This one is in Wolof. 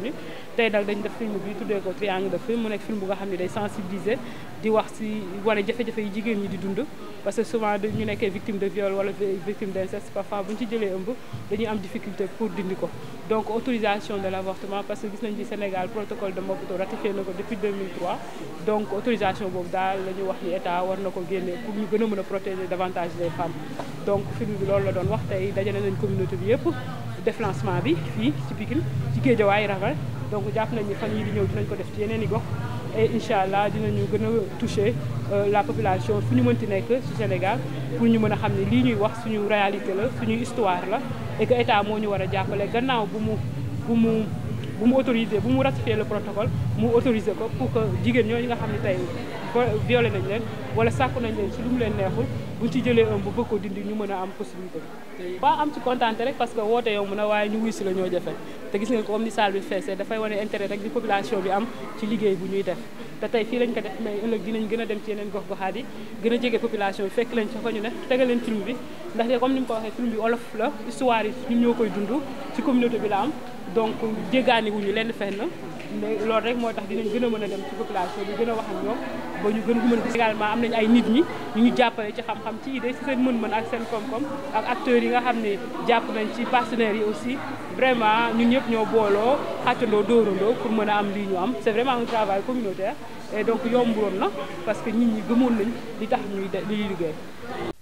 États-Unis tey nag dañ def film bi tuddee ko Triangle de Feu mu nekk film bu nga xam ne day sensibiliser di wax si wane jafe-jafe yi jigéen ñi di dund parce que souvent ñu nekkee victime de viol wala victime d'inceste parfois bu ñu ci jëlee ëmb dañuy am difficulté pour dindi ko donc autorisation de l'avortement parce que gis nañ ci Sénégal protocole de Maputo ratifié na ko depuis 2003 donc autorisation boobu daal la ñu wax ni état war na ko génne pour ñu gën a mën a protéger davantage les femmes donc film bi loolu la doon wax tey dajale nañ communauté bi yëpp def lancement bi fii ci Pikine ci Guédiawaye Ravin donc jàpp nañ ni fan yii di ñëw dinañ ko def ci yeneen i gox et incha allah dinañu gën a toucher la population fu ñu mënti nekk ci Sénégal pour ñu mën a xam ne lii ñuy wax suñu réalité la suñu histoire la et que état moo ñu war a jàppale gannaaw bu mu autorisé bu mu ratifier le protocole mu autorisé ko pour que jigéen ñooñu nga xam ne tey violé nañ leen wala sàkku nañ leen ci lu mu leen neexul buñ ci jëlee ëmb bëgg ko dindi ñu mën a am possibilité bi ba am ci kontaan rek parce que woote yow mën a waaye ñu wuy si la ñoo jafe te gis nga ko comme ni salle bi feesee dafay wane intérêt rek di population bi am ci liggéey bu ñuy def te tey fii lañ ko def mais ëllëg dinañ gën a dem ci yeneen gox goxaat yi gën a jege population bi fekk lañ fa ñu ne tegal leen film bi ndaxte comme ni mu ko waxee film bi olof la histoire yi ñun ñoo koy dund ci communauté bi la am donc jéggaani wuñu lenn fenn mais loolu rek moo tax dinañ gën a mën a dem ci population bi gën a wax ak ñoom ba ñu gën ko mën a également am nañ ay nit ñi ñu jàppale ci xam-xam ci idée ci seen mën-mën ak seen koom-koom ak acteurs yi nga xam ne jàpp nañ ci partenaires yi aussi vraiment ñun ñëpp ñoo booloo xàccandoo dóorandoo pour mën a am lii ñu am c'est vraiment un travail communautaire et donc yombuloon na parce que nit ñi gëmoon nañ li tax ñuy liggéey